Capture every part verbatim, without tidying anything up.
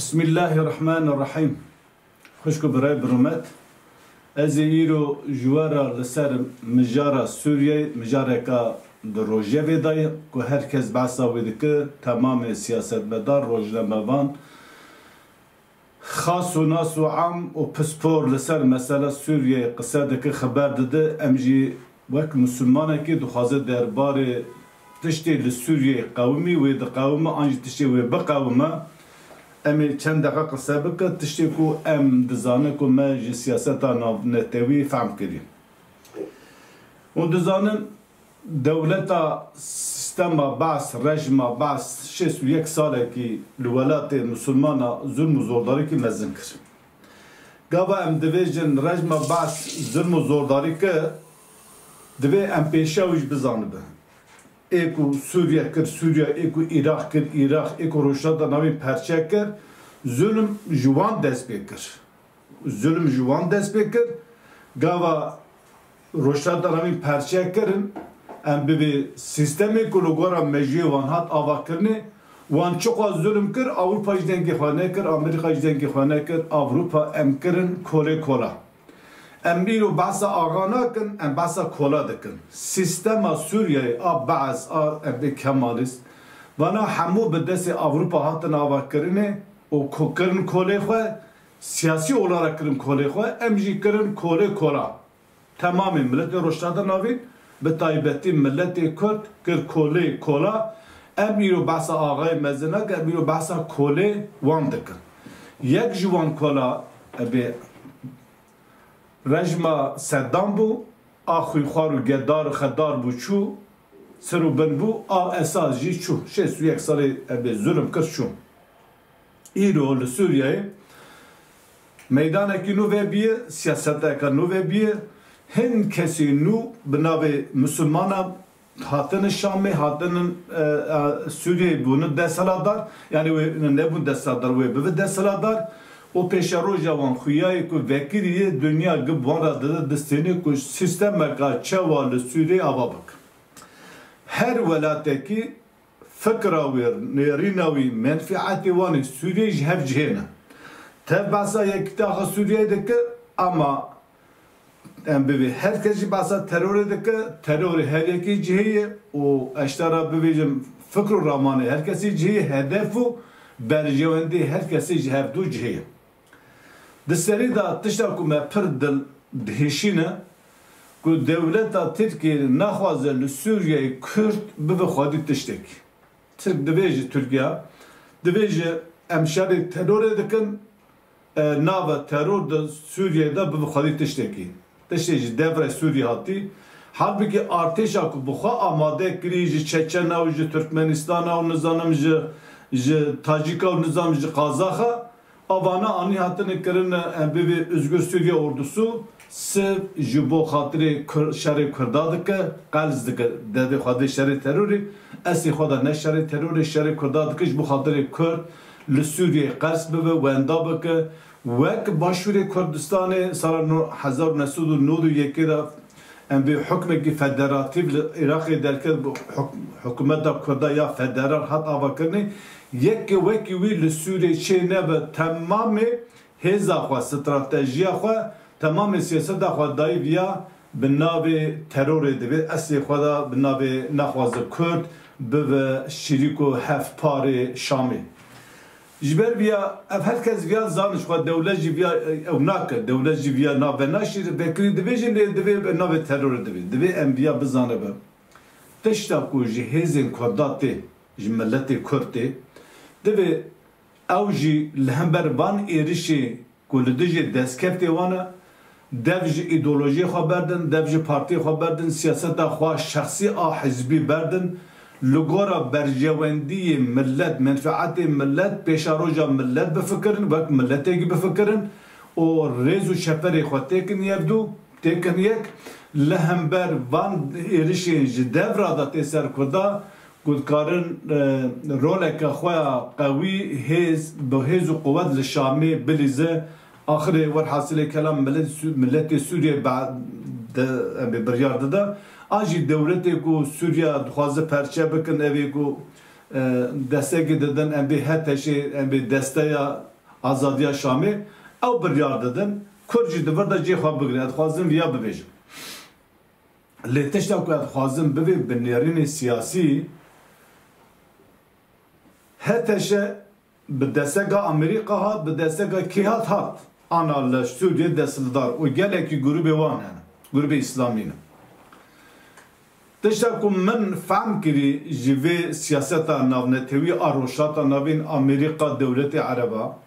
Bismillahirrahmanirrahim. Xwişk û birayê bi rûmet. Ez ê îro ji we re li ser mijara Sûriyeyê, mijareka di rojevê de ye ku her kes behsa wê dike, temamê siyasetmedar, rojnamevan, xas û nas û am û pispor li ser mesela Sûriyeyê qise dike, xeber dide. Em jî wek misilmanekî dixwaze derbarê tiştê li Sûriyeyê qewimî, wê diqewime an jî tiştê wê biqewime. Em ê çend deqe qise bike, tiştê ku em dizane ku me ji siyaseta navnetewî fehm kiriye. Hûn dizanin, dewleta, sîstema Baas, rejima Baas şêst û yek salekî li welatê misilmana zulm û zordarîkî mezin kir. Gava em dibêjin rejima Baas zulm û zordarî kir, divê em pêşiya wî jî bizanibe. Ê ku Sûriye kir Sûriye, ê ku Iraq kir Iraq, ê ku Rojhilata Navîn perçe kir, zulm ji wan dest pê kir. Zulm ji wan dest pê kir. Gava Rojhilata Navîn perçe kirin, em bi vê sîstemê ku li gora mejiyê wan hat avakirinê, wan çiqas zulm kir, Ewropa jî dengê xwe nekir, Amerîka jî dengê xwe nekir, Ewropa em kirin kolê kola. Em îro behsa axa nakin, em behsa kola dikin. Sîstema Sûriyeyê a Baas, a em bê Kemalîst, vana hemû bi destê Ewropa hatin avakirinê û ko-, kirin kolê xwe, siyasî olarak kirin kolê xwe, em jî kirin kolê kola. Temamê miletê Rojhilata Navîn, bi taybetî miletê Kurd kir kolê kola. Em îro behsa axayê mezin nakin, em îro behsa kolê wan dikin. Yek ji wan kola, ebê rejima Seddam bû, a xwîxwar û gedar û xedar bû çû, sir û bin bû, a esas jî çû. Şêst û yek salê ebê zulm kir çû. Îro li Sûriyeyê meydanekî nû vebîye, siyaseteka nû vebîye. Hin kesê nû bi navê misilmana hatine Şamê, hatinin, e, e, Sûriyeyê bûne desthilatdar. Yanî wê nebûn desthilatdar, wê bibe desthilatdar. Û pêşeroja wan xuyayê ku vekirî yê dinya gib wan re dide distênê ku sîstemeka çewa li Sûriyeyê ava bike. Her welatekî fikra wê, nêrîna wî, menfîetê wan ê Sûriyeyê ji hev cihê ne. Tev behsa yekîtiya xwe Sûriyeyê dike, ama em bivê her kes jî behsa terorê dike, terorê her yekî cihê ye û ez ji te re bibêjim, fikr û ramanê her kesî cihê ye, hedef û berjewendî her kesî ji hevdû cihê ye. Di serî de tişta ku me pir dil dihişîne ku dewleta Tirkiyê naxwaze li Sûriyeyê Kurd bibe xwedî tiştekî. Tirk divêje, Tirkiye divêje, em şerê terorê dikin, e, nave teror di Sûriyeyê de bibe xwedî tiştekî. Tiştê ji devrê Sûriyê hatî. Halbikî artêşa ku bi xwe amade kirî, ji Çeçena û ji Turkmenistana û nizanim ji, ji Tacîka û nizam ji Qazaxa, a vana anî hatine kirine, em bivê Özgür Suriye Ordusu, siv ji bo xatirê Kur-, şerê Kurda dike, qels dike, devê xwe dê şerê terorê, eslê xwe de ne şerê terorê, şerê Kurda dike, ji bo xatirê Kurd li Sûriyeyê qels bibe, wenda bike, wek Başûrê Kurdistanê sala no-, hezar û neh sed û nod û yekê de em bê hukmekî federatîv li Iraqê derket, bi huk-, hikûmeta Kurda ya federal hat avakirinê, yekê wekî wî li Sûriyê çê nebe, temamê hêza xwe, stratejiya xwe, temamê siyaseta xwe dayî viya bi navê terorê divê, eslê xwe de bi navê naxwaze Kurd bibe şirîk û hevparê Şamê. Ji ber viya, ev her kes viya zan ji xwe, dewlet jî viya, ew nake, dewlet jî viya nave naşîre, vekirî dibêje, lê divê bi navê terorê divê. Divê em viya bizanibe. Tişta ku ji hêzên Kurda tê, ji miletê Kurd tê, divê ew jî li hember van êrişê ku li dijî destkeftê wan e, dev ji îdeolojiyê xwe berdin, dev ji partiyê xwe berdin, siyaseta xwe şexsî a hizbî berdin, li gora berjewendiyê milet, menfeetê milet, pêşeroja milet bifikirin, wek miletekî bifikirin û rêz û çeperê xwe têkin yevdû, têkin yek, li hember van êrişên ji dev re de tê ser Kurda, ku dikarin, e, roleke xwe ya qewî, hêz, bi hêz û quwet li Şamê bilîze. Axirê werhasilê kelam milet Sü-, miletê Sûriyê be-, de, em bê biryar dide. An jî dewletê ku Sûriya dixwaze perçe bikin, evê ku, e, destekê didin, em bê HTŞê, em bê desteya azadiya Şamê, ew biryar didin, Kurd jî di vir de cê xwe bigire. Ez dixwazim viya bibêjim. Lê tişta ku ez dixwazim bibê binêrînê siyasî, H T Ş bi desteka Amerîka hat, bi desteka kê hat hat. Ana li Sûriyê desthilatdar û gelekî grûbê wan hene. Grûbê Îslamî ne. Tişta ku min fehm kirî ji vê siyaseta navnetewî a Rojhilata Navîn, Amerîka, dewletê Ereba,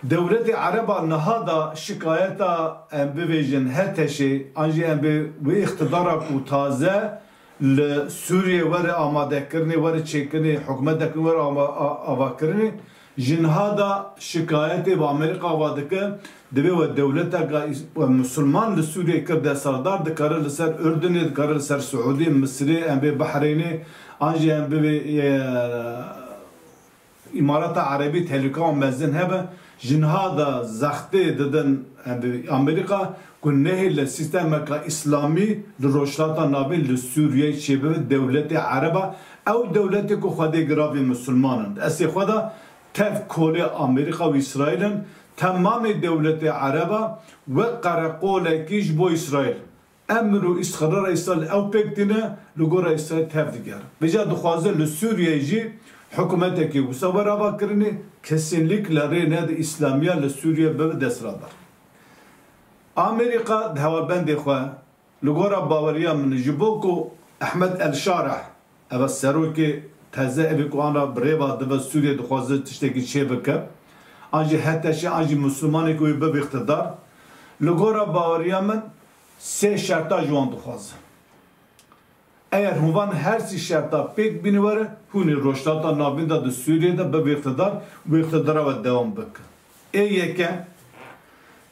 Dewletê Ereba niha da şikayeta, em bibêjin, H T Şê, an jî em bê wê îqtidara ku taze li Sûriyê were amadekirinê, were çêkirinê, hikûmeteke were ama-, a-, avakirinê, ji niha da şikayetê bi Amerîka ava dike, divê we dewleteka îs-, we misilman li Sûriyê kir desthilatdar, dikare li ser Urdunê, dikare li ser Siûdî, Misirê, em bê Behreynê, an jî em bibê, e, Îmarata Erebî tehlûkeya mezin hebe, ji niha de zextê didin, em, Amerîka ku nehêle sîstemeka îslamî li Rojhilata Navîn, li Sûriyeyê çêbibe, dewletê Ereba, ew dewletê ku xwedê giravê misilman in. Destê xwe de tev kolê Amerîka û Îsraîl in, temamê dewletê Ereba wek qereqolekî ji bo Îsraîl. Emir û îstixrara Îsraîl ew pêk tîne, li gora Îsraîl tev digere. Vêca dixwaze li Sûriyeyê jî hikûmetekî wisa were avakirinê, kesînlîk li rê nede Îslamiya li Sûriye bibe desthilatdar. Amerîka di hevalbendê xwe, li gora baweriya min, ji bo ku Ehmed El Şareh, ev e serokê teze, evê ku ana bi rêva dibe Sûriye, dixwaze tiştekî çêbike, an jî H T Ş, an jî Mislimanê ku wê bibe îqtidar, li gora baweriya min, sê şerta ji wan dixwaze. Eger hûn van her sî şerta pêk bîne were, hûn ê Rojhilata Navîn de di Sûriyê de bibe îqtidar, wê îqtidara we dewam bikin. Ê yekem,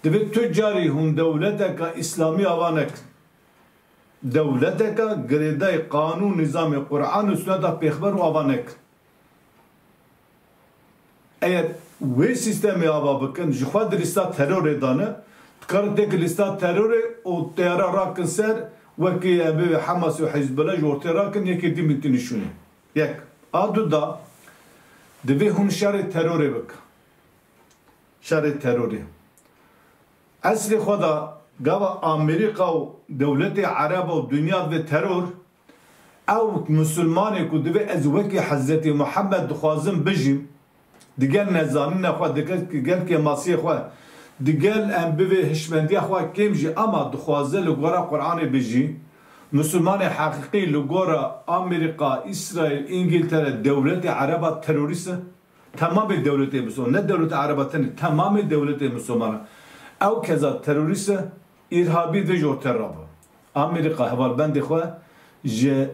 divê tu carî hûn dewleteka îslamî ava nekin. Dewleteka girêdayî qanûn, nîzamê Quran û Suneta Pêxember û ava nekin. Eger wê sîstemê ava bikin, ji xwe di lîsta terorê de ne, dikarin têkil lîsta terorê û teyara rakin ser, wekî em bê Hamas û Hizbullah ji ortê rakin, yekê dî min tînin şûnê. Yek. A du da, divê hûn şerê terorê bikin. Şerê terorê. Eslê xwe de gava Amerîka û dewletê Ereba û dinya divê teror, ew misilmanê ku divê ez wekî Hezretî Muhammed dixwazim bijîm, digel nezanîna xwe, digel, digel kêmasiyê xwe, digel em bivê hişmendiya xwe kêm jî, ama dixwaze li gora Quranê bijî, misilmanê heqîqî li gora Amerîka, Îsraîl, Îngiltere, dewletê Ereba terorîst e. Temamê dewletê Misilman, ne dewleta Ereba tenê, temamê dewletê Misilmana. Ew keza terorîst e, îrhabî vê ji ortê rabe. Amerîka hevalbendê xwe ji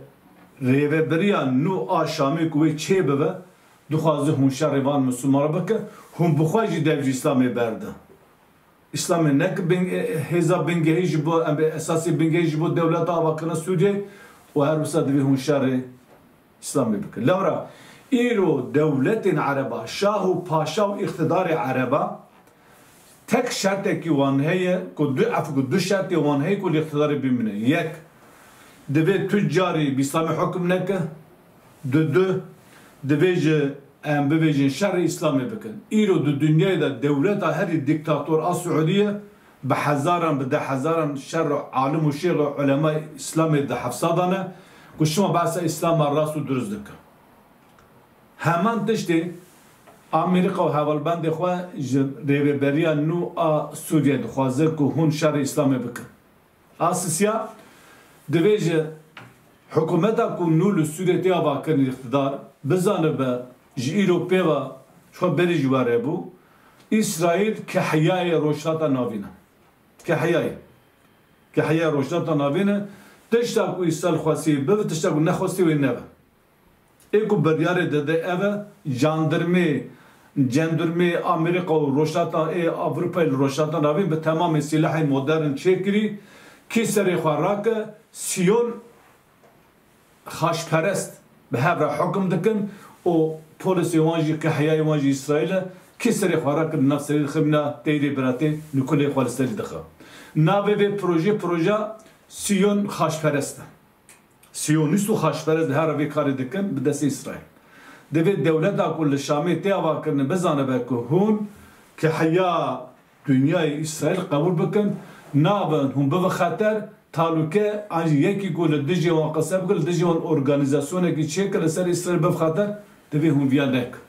rêveberiya nû a Şamê ku wê çêbibe, dixwaze hûn şerê van Misilmana bike, hûn bi xwe jî dev ji Îslamê berde. Îslamê nek bin-, hêza bingehî ji bo, em bê esasê bingehî ji bo dewleta avakirina Sûriyeyê û her wisa divê hûn şerê Îslamê bikin. Lewra îro dewletên Ereba, şah û paşa û îqtidarê Ereba tek şertekî wan heye ku du, ef ku du şertê wan heye ku li îqtidarê bimîne. Yek, divê tu carî bi Îslamê hukm neke. Du, du, divê ji em bibêjin şerê Îslamê bikin. Îro di dinyayê de dewleta herî dîktator a Siûdî ye, bi hezaran, bi deh hezaran şer û alim û şêx û ulema Îslamê di hefsa de ne, ku şima behsa Îslama rast û dirust dikin. Heman tiştê Amerîka û hevalbendê xwe ji rêveberiya nû a Sûriyê dixwaze ku hûn şerê Îslamê bikin. A sisiya, divê ji hikûmeta ku nû li Sûriyê tê avakirin îqtidar, bizanibe ji îro pê ve, ji xwe berî ji we re bû, Îsraîl kehiyayê Rojhilata Navîn e. Kehiyayê. Kehiyayê Rojhilata Navîn e. Tişta ku Îsraîl xwestî bibe, tişta ku nexwestî wê nebe. Ê ku biryarê dide ev e, candirmê, cendirmê Amerîka û Rojhilata, ê Ewropayê li Rojhilata Navîn bi temamê sîlehê modern çêkirî, kî serê xwe rake, Sîyon xaçperest bi hev re hukm dikin û polisê wan jî, kehiyayê wan jî Îsraîl e, kî serê xwe rake, di nav serê diximîne, teyrê biratê nûkulê xwe li serî dixe. Navê vê projê, proja Sîyon xaçperest e. Siyonîst û xaçperest her vê karê dikin bi destê Îsraîl. Divê dewleta ku li Şamê tê avakirinê bizanibe ku hûn ki heya dinyayê Îsraîl qebûl bikin, nabin hûn bibin xeter, talûke, an jî yekî ku li dijê wan qise bike, li dijê wan organîzasyonekî çêke li ser Îsraîl bibin xeter, divê hûn viya nekin.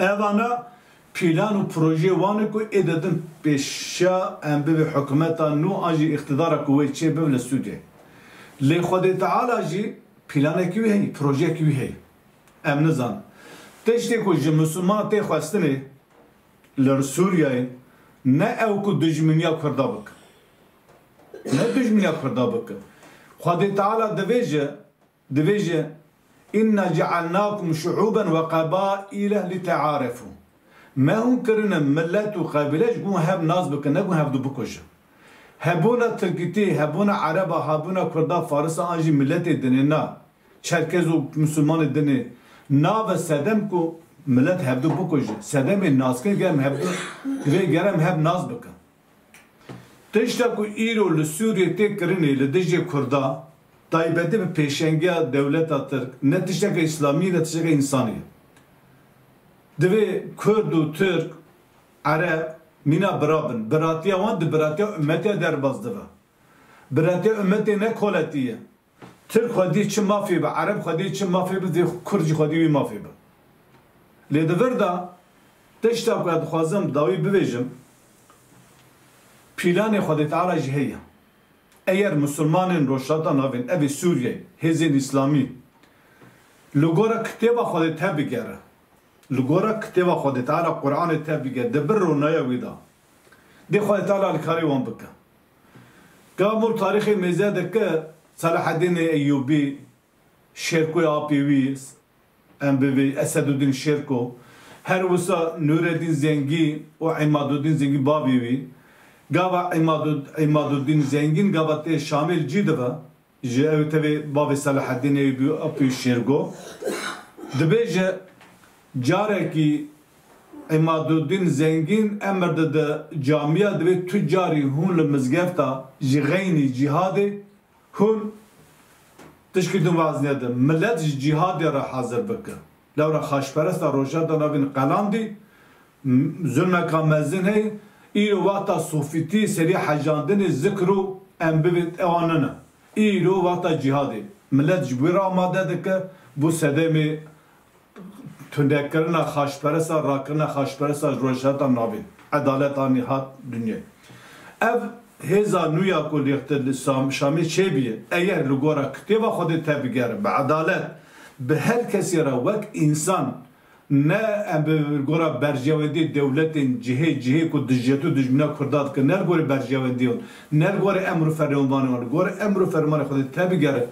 Evana pîlan û projeyê wan e ku ê didin pêşiya em bibê hikûmeta nû an jî îqtidara ku wê çêbibe li Sûriyeyê. Lê Xwedê Teala jî pîlanekî wî heye, projeyekî wî heye. Em nizanin. Tiştê ku ji Misliman tê xwestinê li Sûriyeyê ne ew ku dijminiya Kurda bikin. Ne dijminiya Kurda bikin. Xwedê Teala divêje, divêje, "Inna cealnakum şuuben ve qabaile litearefu." Me hûn kirine millet û qebîle ji bo hev nas bikin, ne bo hevdu bikujin. Hebûna Tirkîtî, hebûna Ereba, hebûna Kurda, Farisa an jî milletê dinê na, Çerkez û Misilmanê dinê, nabe sedem ku millet hevdu bikuje. Sedemê naskir gerem hevdu, divê gerem hev nas bikin. Tişta ku îro li Sûriyê tê kirinê li dijê Kurda, taybetî bi pêşengiya dewleta Tirk, ne tişteke Îslamî, ne tişteke însanî ye. Divê Kurd û Tirk, Ereb, mîna bira bin. Biratiya wan di biratiya ummetiya derbas dibe. Biratiya ummetê ne koletî ye. Tirk xwedî çi mafê be, Ereb xwedî çi mafê be, dê Kurd jî xwedî wî mafê be. Lê di vir de tişta ku ez dixwazim dawî bibêjim, pîlanê Xwedê Teala jî heye. Eger Misilmanên Rojhilata Navîn, evê Sûriyeyê, hêzên Îslamî, li gora kitêba Xwedê tevbigere, li gora kitêba Xwedê Teala Quranê tevbigere, di bir ronaya wî de, dê Xwedê Teala alîkarî wan bike. Gava mir tarîxê mêze dike, Selaheddînê Eyyûbî, Şêrkoyê apê wî, em bivê Esedudîn Şêrko, her wisa Nûreddîn Zengî û Îmadudîn Zengî bavê wî. Gava Îmadu-, Îmadudîn Zengîn gava tê Şamê li cî dibe, ji ew tevê bavê Selaheddînê bû apê Şêrgo. Dibêje carekî Îmadudîn Zengîn emir dide camiya, divê tu carî hûn li mizgefta ji xeynî cîhadê hûn tişkî din vaz nedin. Millet ji cîhadê re hazir bike. Lewra xaçperesta Rojhilata Navîn qelandî, m-, zulmeka mezin heye, îro wexta sofîtî serî hejandinê zikr û em bivê ewan nine. Îro wexta cîhadê. Millet ji wî re amade dike, bo sedemê tundekirina xaçperesa, rakirina xaçperesa ji Rojhilata Navîn. Edalet anî hat dinyê. Ev hêza nû ya ku lêxtir li Sam-, Şamê çêbîye, eger li gora kitêba Xwedê tevbigere, bi edalet, bi her kesê re wek însan, ne em bi gora berjewendî dewletên cihê, cihê ku dijî û dijmîna Kurda dikin, ne li gorî berjewendiyan, ne li gorî emr û fermanê wan, li gorî emr û fermanê Xwedê tevbigere,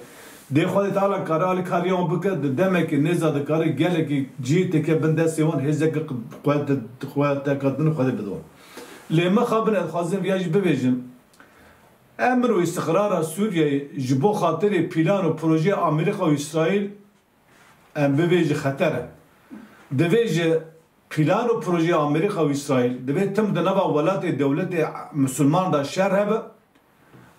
dê Xwedê Teala kare alîkariya wan bike, di demekê nêza dikare gelekî cihê têke bin destê wan, hêzeke quwete, quweteke din Xwedê bide wan. Lê mixabin ez dixwazim viya jî bibêjim, emr û îstiqrara Sûriyeyê ji bo xatirê pîlan û projeyê Amerîka û Îsraîl, em bivê ji xeter e. Divê ji pîlan û projeyê Amerîka û Îsraîl, divê tim di nava welatê dewletê misilman de şer hebe,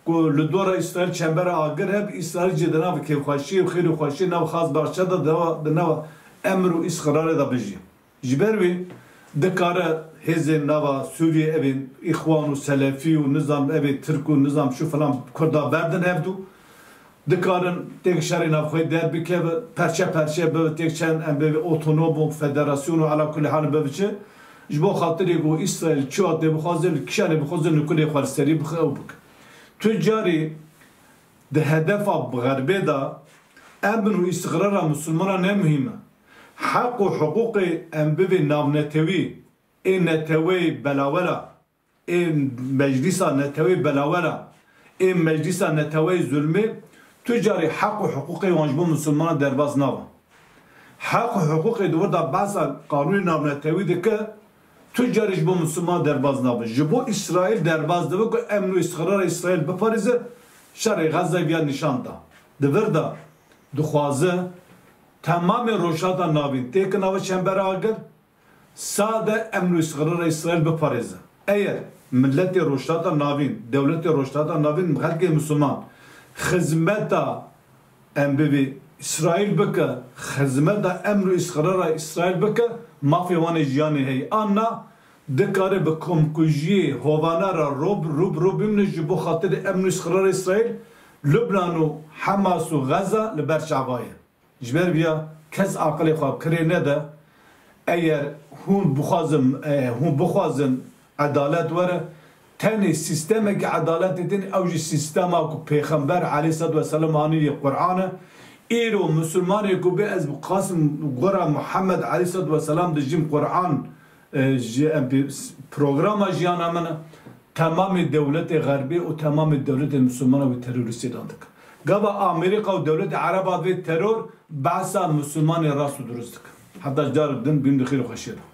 ku li dora Îsraîl çembera agir hebe, Îsraîl jî di nav kêfxweşiyê û xêr û xweşiyê nav xas baxçe de, di nava, di nava emr û îstiqrarê de bijî. Ji ber wî dikare hêzên nava Sûriyê, evên Îxwan û Selefî û nizam evê Tirk û nizam şu filan Kurda berdin hevdû. Dikarin têk şerê navxweyî derbikeve, perçe perçe bibe, têk çend em bê otonom û federasyon û ala kulî hal bibe çi. Ji bo xatirê ku Îsraîl çiya tê bixwaze, li kişanê bixwaze, li kulê xwe li serî bixe û bike. Tu carî di hedefa bi xerbê de emn û îstiqrara misilmana ne muhîm e. Heq û hiqûqê em bivê navnetewî, ê neteweyê belawela, ê meclîsa neteweyê belawela, ê meclîsa neteweyê zulmê, tu carî heq û hiqûqê wan ji bo misilmana derbas nabe. Heq û hiqûqê di wir de behsa qanûnê navnetewî dike, tu carî ji bo misilman derbas nabe. Ji bo Îsraîl derbas dibe ku emn û îstiqrara Îsraîl biparêze, şerê Xezze viya nîşan da. Di vir de dixwaze temamê Rojhilata Navîn têke nava çembera agir, sade emn û îstiqrara Îsraîl biparêze. Eger miletê Rojhilata Navîn, dewletê Rojhilata Navîn, xelkê misilman xizmeta em bivê Îsraîl bike, xizmeta emr û îstiqrara Îsraîl bike, mafê wan ê jiyanê heye. An na, dikare bi komkujiyê hovane re rob, rû bi rû bimîne ji bo xatirê emr û îstiqrara Îsraîl, Lubnan û Hamas û Xeza li ber çava ye. Ji ber vîya kes aqilê xwe bi kirê nede, eger hûn bixwazin, e, hûn bixwazin edalet were, tenê sîstemekî edaletê din, ew jî sîstema ku Pêxember aleyhisselatu vesselam aniye Qur'an e. Îro Musulmanê ku bê ez bi qasim gora Muhammed aleyhisselatu vesselam dijîm, Qur'an, e, ji em pê programa jiyana min e. Temamê dewletê Xerbê û temamê dewletê Musulmana wê terorîstê dan dike. Gava Amerîka û dewletê Ereba vê teror behsa Musulmanê rast û durust dike. Heta ji dar din bîn di xêr û xweşiyê de.